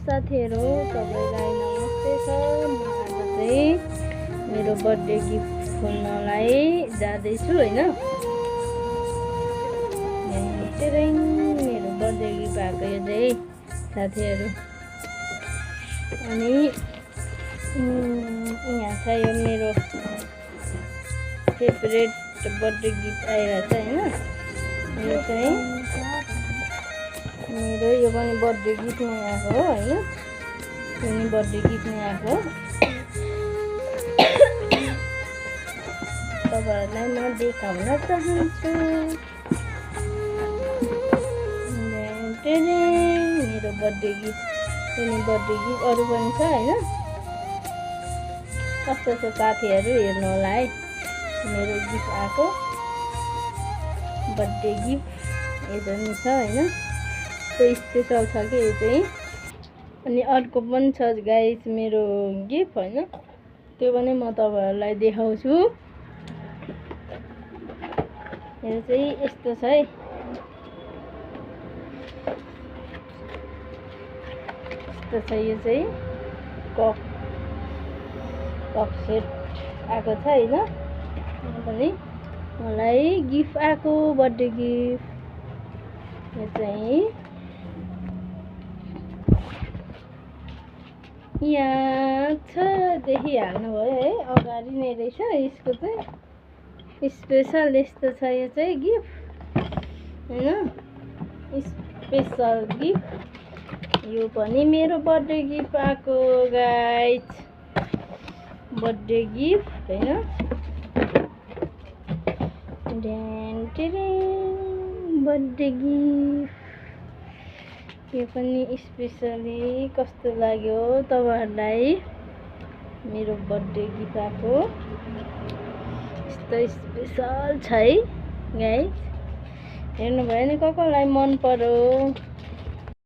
साथीहरु, तपाईलाई नमस्ते छ। म आज चाहिँ मेरो बर्थडे गिफ्ट खोल्नलाई जाँदैछु हैन। मेरो बर्थडे गिफ्ट आएको यो चाहिँ साथीहरु। अनि यहाँ छ यो मेरो फेभरेट बर्थडे गिफ्ट आइरहेछ हैन। यो चाहिँ मेरो यो पनि बर्थडे गिफ्ट नै आएको हो हैन। यो पनि बर्थडे गिफ्ट नै आएको। तपाईहरुलाई म देखाउन चाहन्छु। मेरो बर्थडे गिफ्ट, यो बर्थडे गिफ्ट अरु पनि छ हैन। कस्तो छ साथीहरु, हेर्नु होला है। मेरो गिफ्ट आएको बर्थडे गिफ्ट यो पनि छ हैन। त्यो स्पेशल छ कि यो चाहिँ। अनि अर्को पनि छ गाइस मेरो गिफ्ट हैन। त्यो पनि म तपाईहरुलाई देखाउँछु। यो चाहिँ यस्तो छ है। यस्तो छ यो चाहिँ कप सेट आएको छ हैन। यो पनि मलाई गिफ्ट आएको बर्थडे गिफ्ट। यो चाहिँ यहाँ छ, देखिहाल्नु भयो है। अगाडि नै रहेछ यसको चाहिँ स्पेशल यस्तो छ यो चाहिँ गिफ्ट हैन। स्पेशल गिफ्ट यो पनि मेरो बर्थडे गिफ्ट आएको गाइस। बर्थडे गिफ्ट हैन। बर्थडे गिफ्ट यो पनि स्पेशली कस्तो लाग्यो तपाईहरुलाई। मेरो बर्थडे गिफ्ट आएको यस्तो स्पेशल छ है गाइस। हेर्नु भयो नि कसलाई मन पर्यो।